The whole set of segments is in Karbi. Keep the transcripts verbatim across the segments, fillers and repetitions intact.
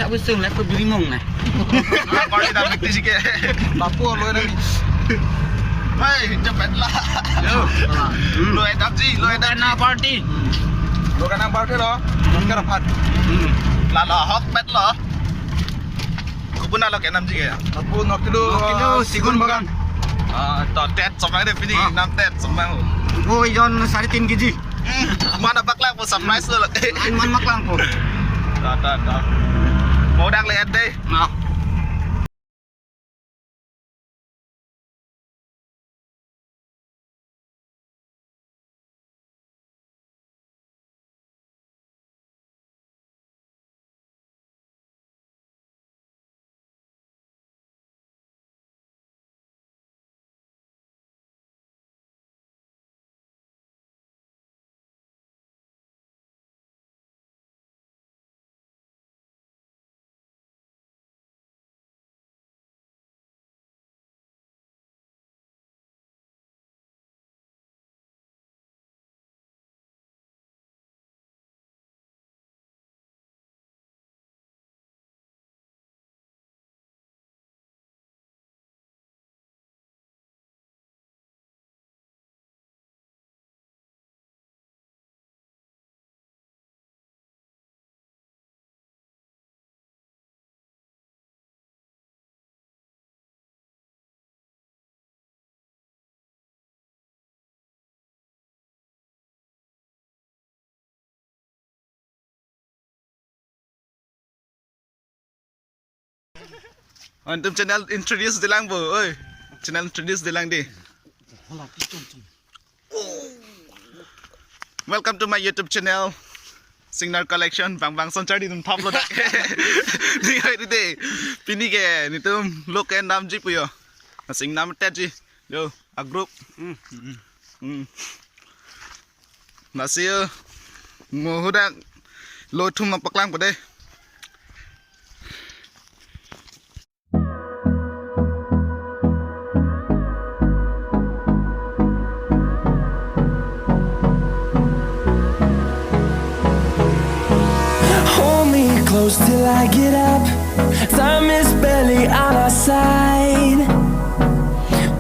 Pusing lah, tu beli mong lah. Party dam mesti sikit. Bapu lo dah ni. Hai, cepat lah. Yo. Hmm. Lo edam ji, lo edam ji. Party. Lo kanang party lo. Kar pat. Hmm. Lalo hok pet lo. Kubuna lo kenam ji ya. Bapu nok kilo. Nok kilo, ah, sigun bagan. Ah, to tet somang deh pini, ah, nam tet somang. Oh, ijon sari tin kg. Hmm, mana paklang po surprise lo. An man maklangpo. Da, da, da. Mo dak le-et deh. Nah. Antum channel introduce dilang bo, oi. Channel introduce dilang deh. Welcome to my YouTube channel, Singnar Collection. Bang bang sonchar di tum thap lo dak. Ni hai di deh. Pini ke netum lo kedam ji pu yo. Sing nam tet ji. Yo, a group. Hmm. Hmm. Lasi yo, mo hadak lo thum nang paklang po deh. Hold me close till I get up. Time is barely on our side.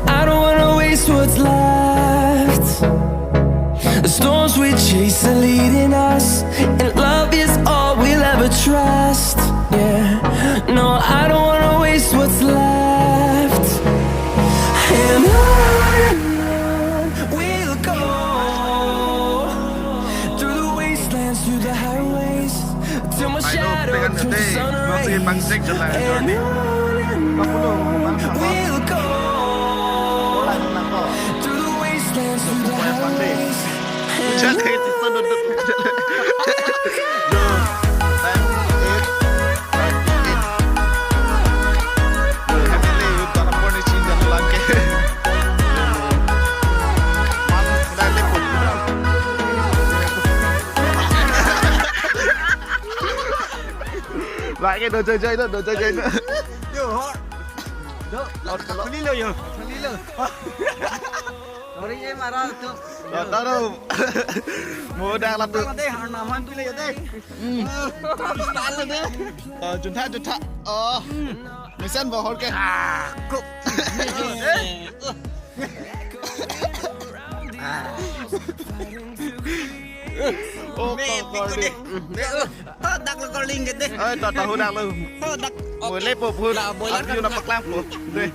I don't wanna waste what's left. The storms we chase are leading us, and love is all we'll ever trust. Yeah, no, I don't wanna waste what's left. And on we'll go, through the wastelands, through the highways, till my shadow turns to sun rays. And on and on we'll go, through the wastelands, through the highways. Lagi do jai jai do, do jai jai do. Yo, hor. Do, khuli lo yo. Khuli lo. Sorry, ye mara tu. Taro. Mo dak la tu. Taro deh, har naman tu le deh. Hmm. Style deh. Oh, juntha, juntha. Oh. Mesen bahor ke. Ah, kok. Oh, deh, kok, kok, kok deh. Deh, oh. Oh, dak lo calling ke deh. Oh, to, tahu dak lo. Oh, dak. Boleh po, po. Lah, boleh. Arju kan. Na paklang po. Deh.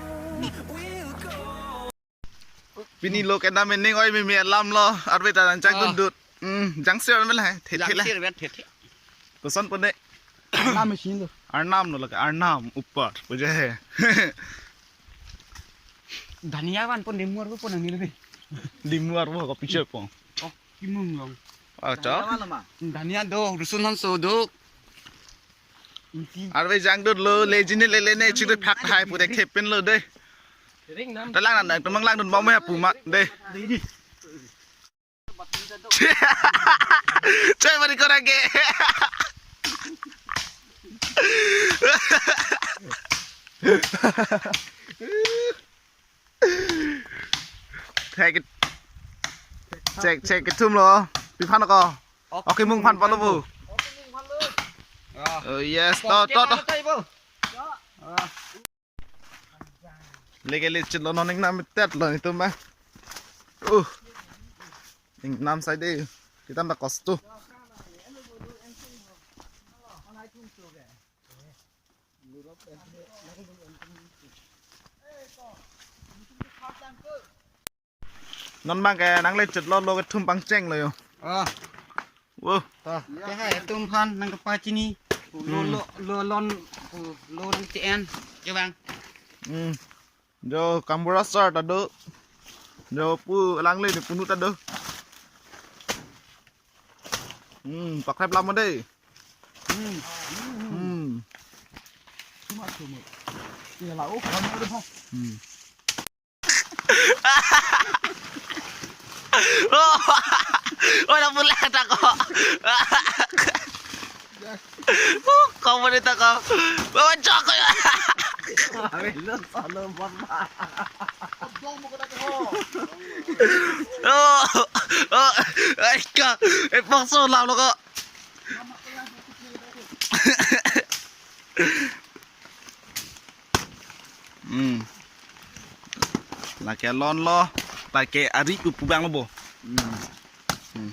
Pini lo kedam ening oi mimi alam lo, arve ta nang chang dun dut. Hmm, jang sir mel hai, the the la. Jang sir vet the the. Koson pone. Arnam machine lo. Arnam lo lake, Arnam upar, puja hai. Dhania van pon dimuar ko pon angil be. Dimuar bo ko picture pon. Oh, kimung long. Acha. Dhania do, rusun han so do. Arve jang dut lo, le jini le le ne chiri phak hai pure khepen lo deh. Ring nam. Talang nan, tumang lang dun bom ya puma deh. Chai mari kora ke. Check it. Check, check it thum lo. Pi phan ko. Okay, mung phan palo bu. Oh yes, to, to, to. Leke le chit lo, non ingnam tet lo itum ma. Uh. Ingnam sai de. Kita nda kosto. Non bang ke nangle chit lo, lo kethum pangcheng lo yo. Ah. Wo. Ta. Ke hai atum aphan nangkepachini. Lo, hmm, lo, lo, lon, lo, lo nang T N. Ke bang. Hmm. Jo Kambura sir ta do. Jo pu alangle ni punu ta do. Hmm, pakrep lam dei. Hmm. Hmm. Cuma, cuma. Iya lah, oh, kamu udah, ha. Hmm. Oh, oh, dah pulang tak kok. Oh, kamu ni tak kok. Bawa cok ya. Amin, lo solo, Bang. Oh, oh, eh, kok, eh, pakso lam lo kok. Hmm. Lake lon lo, lake ari pu pu bang lo bo. Hmm. Hmm.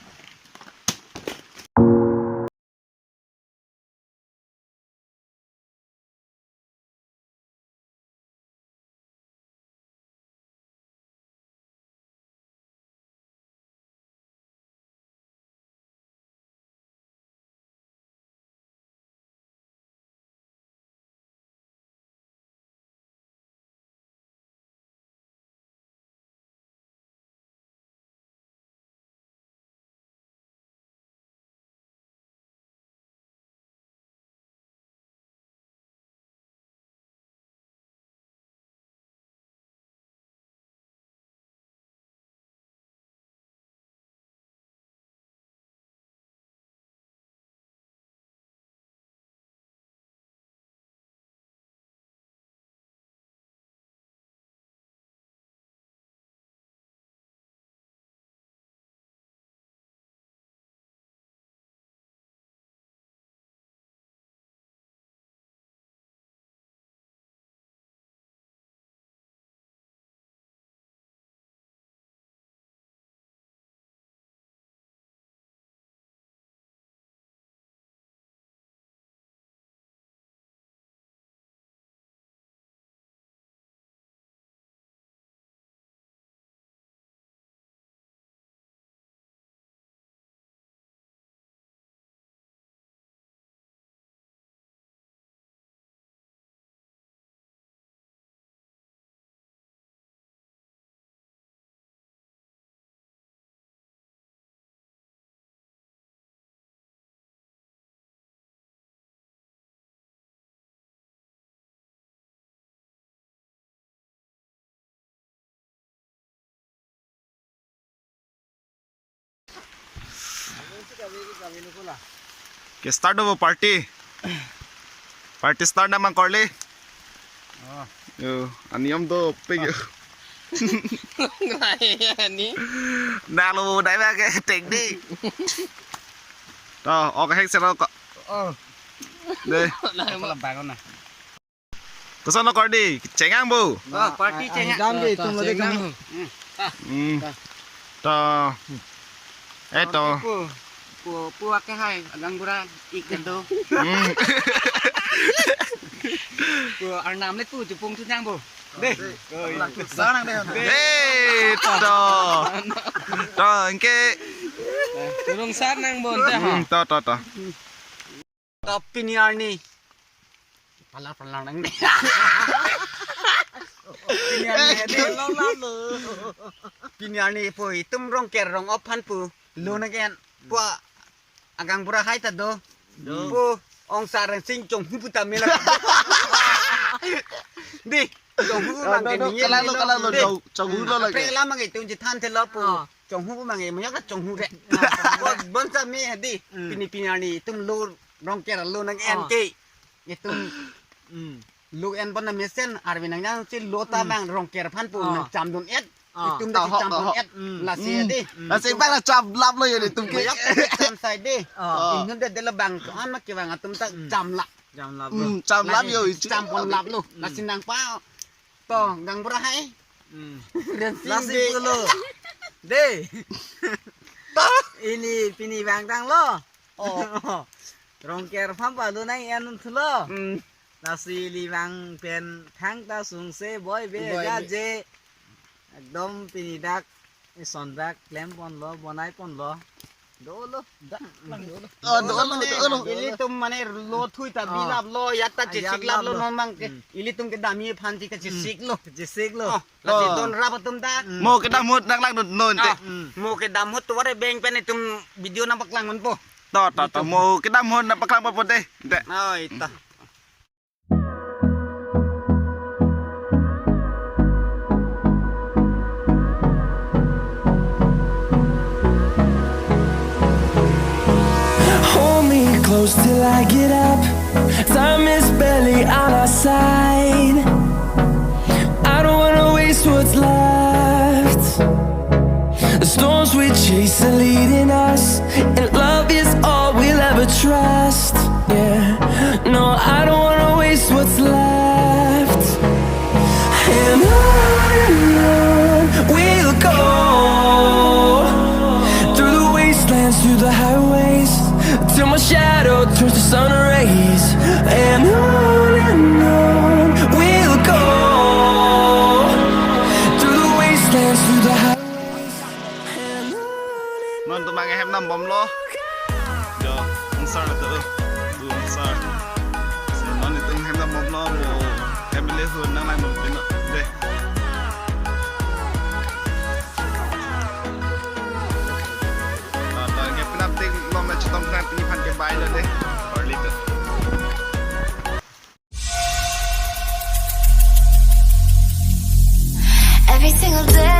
Ke start hobo party. Party start na mang korle. Oh. Yo, aniyom do pik yo. Nai ani. Na lo dai ba ke tek di. To, ok hek sero ko. Oh. De. Nai mo. Koson lo kordi, chengang bo. Oh, party chengang. Dam je, itum lo de kami. Hmm. To. Eh, to. Pu, pu, pu ake hai, agang bura ik kedo. Hmm. Pu arnam le pu, jupung tu nyang bo. De. Sarang de. Eh, to. To, anke. Turung sar nang bo, ante ha. Hmm, to, to, to. To pini arni. Palar palar nang. Pini arni hedi. Pini arni pu itum Rongker Rong-op aphan pu lo nang ke-en pu agang bura hai ta do. Do. Pu ong Sarang Sing Chonghu pu ta mela. Di, Chonghu pu bang ke ni. Kalang lo, kalang lo, Chong-, Chonghu lo lagi. Pre lam mang itum chethan thelo pu. Ah. Chonghu pu mang e, mo yak ta Chonghu re. Ah, Chonghu. Bon, bon sa me hedi. Hmm. Pini pini arni itum lo Rongker lo nang en ke. Itum lo en bon na mesen arve nang nang si lo ta bang Rongker aphan pu nang chamdun et. Ah. Itum ta, ah, cham, ah, pon, ah, et, hmm, lasi, hmm, dei. Hmm. Lasi bang la cham lap lo yo itum ke. Mayok ta cham sai dei. Ah. Inut dei, dei lo bang ko-an ma kevang atum ta, hmm, cham lap. Cham lap lo. Hmm, cham lap, lasi yo, ichi. Cham pon lap lo. Hmm. Lasi nangpa to, gang bura hai. Hmm. Rensing lasi dei. Pulo. Dei. To. Ili pini vangtang lo. Oh. Rongker phampa lo nang en thulo. Hmm. Lasi ili vang pen thangta sungse boi be, boi be, gaje. Ekdom pini dak, ison dak klem pon lo, bonai pon lo. Dolo. Dak lang dolo. Oh, dolo, mane, dolo. Ilitum mane lo thui ta, ah, bilap lo, yat ta, ah, chesik lap lo, lap lo, non bang ke. Hmm. Ilitum kedam aphan chik ta chesik lo. Hmm. Chesik lo. Oh, lasi, oh, don rap atum ta. Hmm. Mo kedam ahut nanglang non te. Ah, hmm, mo kedam ahut tu ware beng pen itum video nangpaklang ponpo. To, to, to, mo kedam ahut nangpaklang ponpo te. Te. Oi, ta. Hold me close till I get up. Time is barely on our side. I don't wanna waste what's left. The storms we chase are leading us, and love is all we'll ever trust. Yeah, no, I don't wanna waste what's left. And on and on we'll go, through the wastelands, through the highways, till my shadow turns to sun rays. And on and on we'll go, through the wastelands, through the highways. Non itum bang hem dam bomlo. Jo, answer tu. Tu answer. Non itum hem dam bomlo, mo M L A hu nanglang bomlo dei. Ta, ta, nge pinap tik lo me chetong kena pini aphan ke bye lo dei. Or later. Every single day